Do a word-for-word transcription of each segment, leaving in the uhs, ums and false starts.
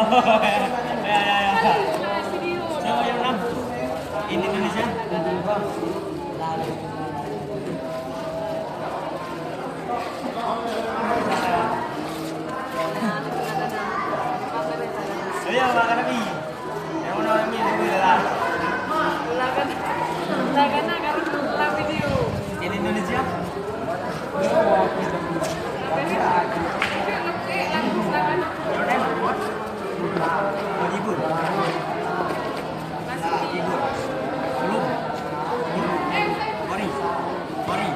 Ya, ya, ya. Siapa yang menang? Indonesia. Saya Pak Kanabi. Yang mana orang ni? Dia boleh lah. Lagan, lagan nak kalau dalam video. Ini Indonesia. Jordan. Ibu. Ibu. Belum. Mari. Mari.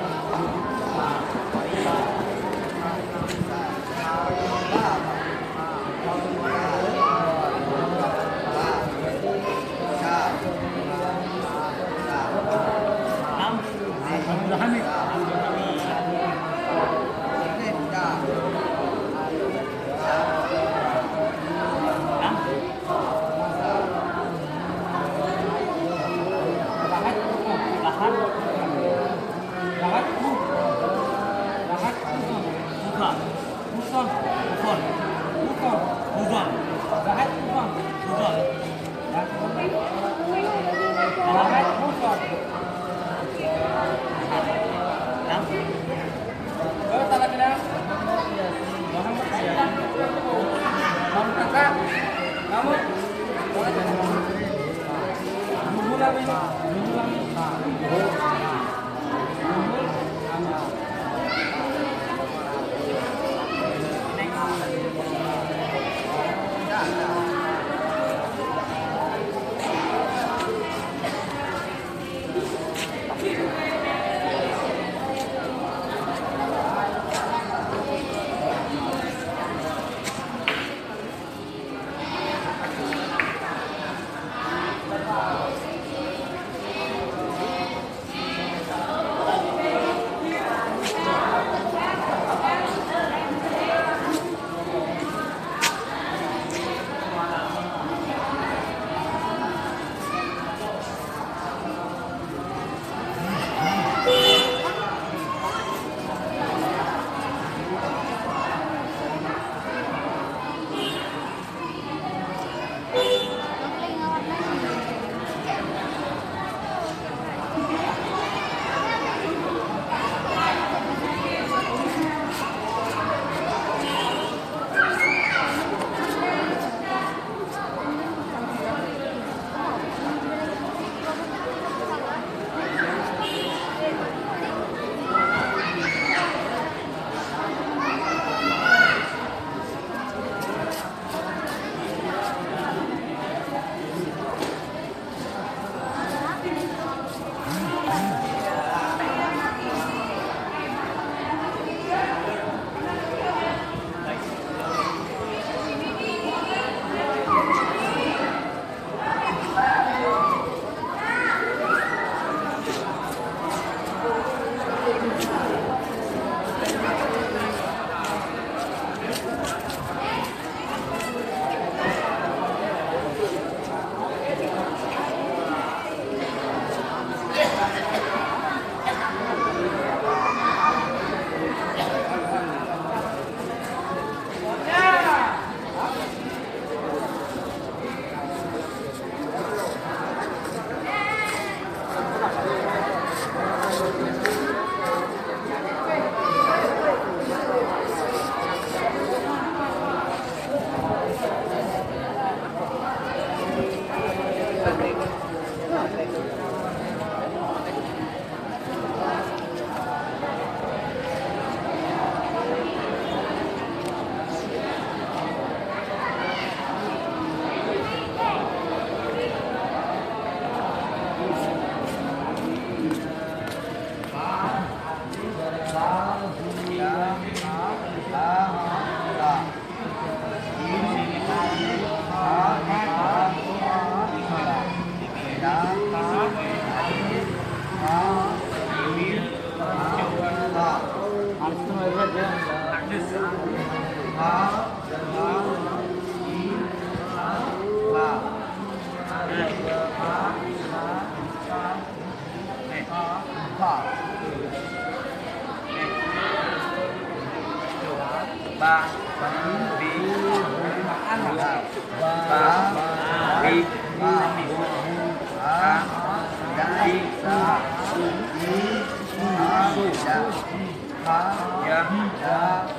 Ya.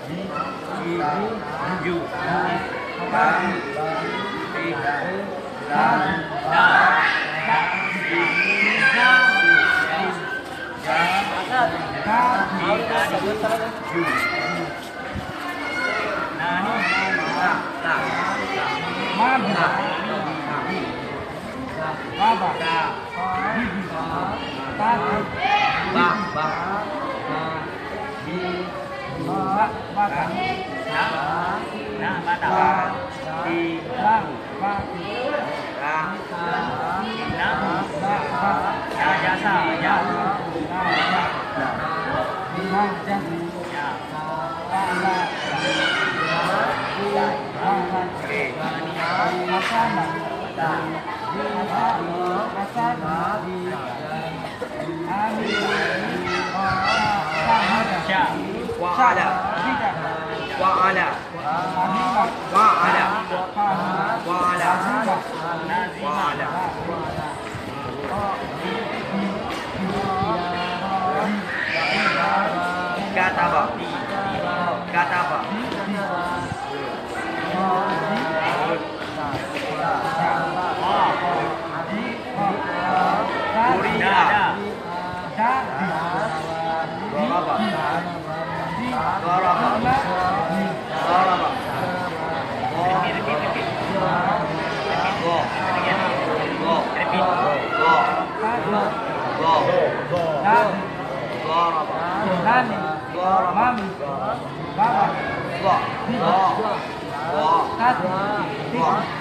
Ji. Ju. Ka. Ti. Da. Di. Ju. Ba, ba. Ba, ba. Di. Ra. Ra. Ra, ja, sa, ja. Ya. Oke. Sya. Fa'ala. Fa'ala. Fa'ala. Fa'ala. Kataba. Kataba. Quri'a. Daraba. Daraba. Daraba. Go. Go. Go. Go. Daraba. Daraba. Go. Go. Go. Go. Go.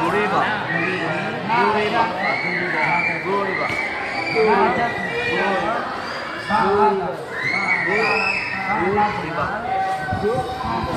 Duriba. Duriba. Duriba. Duriba.